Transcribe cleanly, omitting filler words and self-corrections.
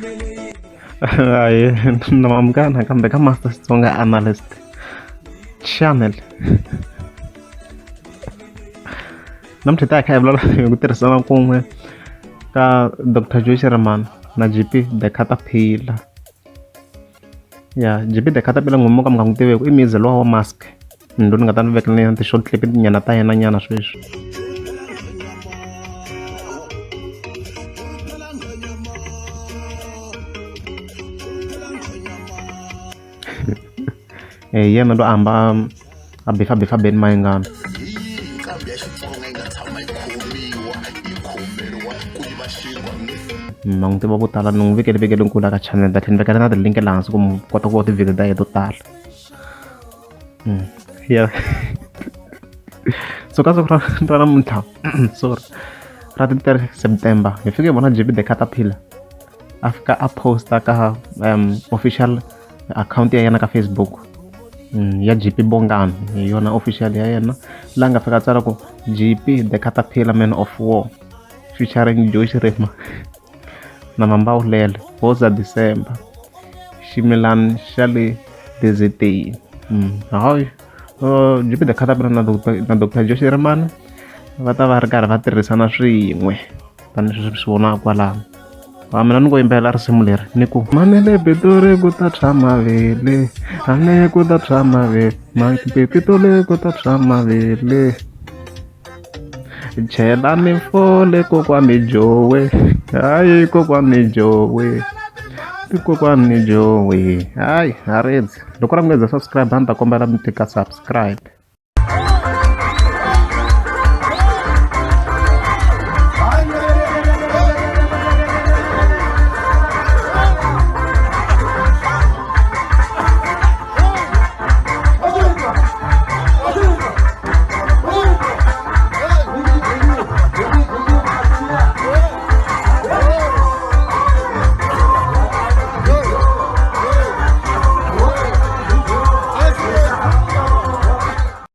Hayi, na mamukela nakambe ka Master Xitsonga Analyst Channel. Namuntlha hi ta hi kha hi vulavula hi ku tirhisana kun'we ka Doctor Joe Shirimani na J_P the Caterpillar. Ya J_P the Caterpillar n'wina mo ka mi nga n'wi tiveki i muzi luwa wa mask ni loyi ni nga ta ni vekela na ti-short clip nyana ta yena nyana sweswi. Hi yena loyi a hamba a bifa bifa Benny Mayengani. Ma n'wi tiva vo tala ni n'wi vekele vekele nkulu ka channel ta tlhela ni vekela na ti-link laha hansi ku mi kota ku vona ti-video ta yena to tala. Ya so ka siku ra ra namuntlha sorry ra ti 3 September hi fike hi vona J_P the Caterpillar a fika a post-a ka official akhawunti ya yena ka Facebook ya J_P Bongani hi yona official ya yena laha nga fika a tsala ku J_P the Caterpillar man of war featuring Joe Shirima na Mambawulele Woza December ximilani xa le deserteni. Hayi J_P the Caterpillar na na Doctor Joe Shirimani va ta va ri karhi va tirhisana swin'we tanihileswi swi vonaka kwalano. Mina ni ngo yimbelela risimu leri ni ku manele Pitori ku ta tshwa mavele ane ku ta tshwa mavele Pitori ku ta tshwa mavele chelani fole kokwani Joe hayi kokwani Joe kokwani Joe hayi ha rindzi loko ra mi nga za subscribe a ni ta kombela mi tika subscribe.